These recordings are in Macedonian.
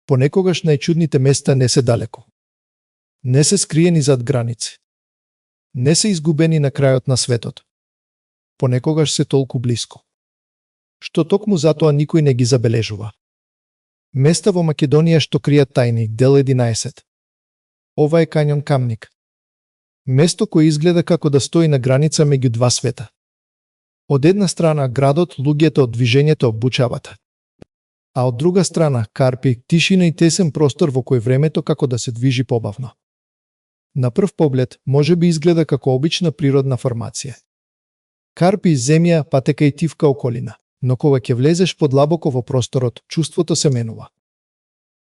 Понекогаш најчудните места не се далеко. Не се скриени зад граници. Не се изгубени на крајот на светот. Понекогаш се толку блиско, што токму затоа никој не ги забележува. Места во Македонија што кријат тајни, дел 11. Ова е кањон Камник. Место кое изгледа како да стои на граница меѓу два света. Од една страна градот, луѓето, движењето, бучавата. А од друга страна Карпи, тишина и тесен простор во кој времето како да се движи побавно. На прв поглед може би изгледа како обична природна формација. Карпи, земја, патека и тивка околина. Но кога ќе влезеш подлабоко во просторот, чувството се менува.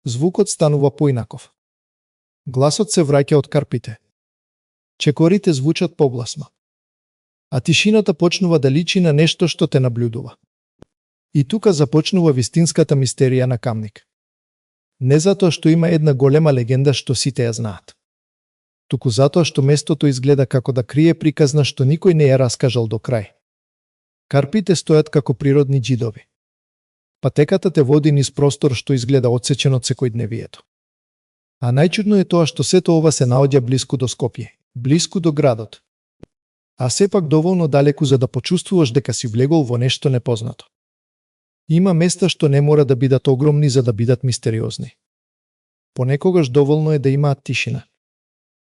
Звукот станува поинаков. Гласот се враќа од карпите. Чекорите звучат погласно. А тишината почнува да личи на нешто што те наблюдува. И тука започнува вистинската мистерија на Камник. Не затоа што има една голема легенда што сите ја знаат. Туку затоа што местото изгледа како да крие приказна што никој не ја раскажал до крај. Карпите стојат како природни џидови. Патеката те води низ простор што изгледа отсечен од секојдневието. А најчудно е тоа што сето ова се наоѓа блиску до Скопје, блиску до градот. А сепак доволно далеку за да почувствуваш дека си влегол во нешто непознато. Има места што не мора да бидат огромни за да бидат мистериозни. Понекогаш доволно е да имаат тишина.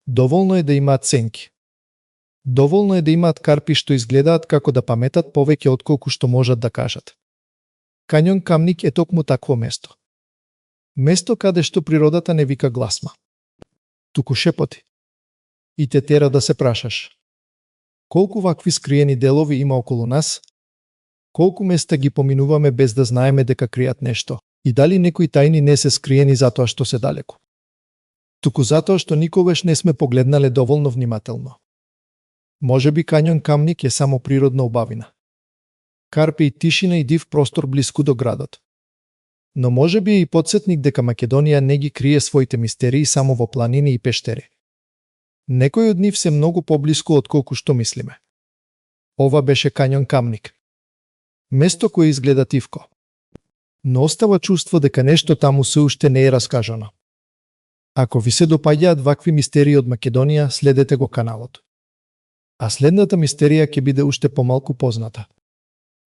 Доволно е да имаат сенки. Доволно е да имаат карпи што изгледаат како да паметат повеќе отколку што можат да кажат. Кањон Камник е токму такво место. Место каде што природата не вика гласма, туку шепоти. И те тера да се прашаш. Колку вакви скриени делови има околу нас? Колку места ги поминуваме без да знаеме дека кријат нешто? И дали некои тајни не се скриени затоа што се далеку? Туку затоа што никогаш не сме погледнале доволно внимателно. Може би кањон Камник е само природна убавина. Карпи и тишина и див простор блиску до градот. Но може би е и потсетник дека Македонија не ги крие своите мистерии само во планини и пештери. Некои од нив се многу поблиску отколку што мислиме. Ова беше кањон Камник. Место кое изгледа тивко. Но остава чувство дека нешто таму се уште не е раскажано. Ако ви се допаѓаат вакви мистерии од Македонија, следете го каналот. А следната мистерија ќе биде уште помалку позната.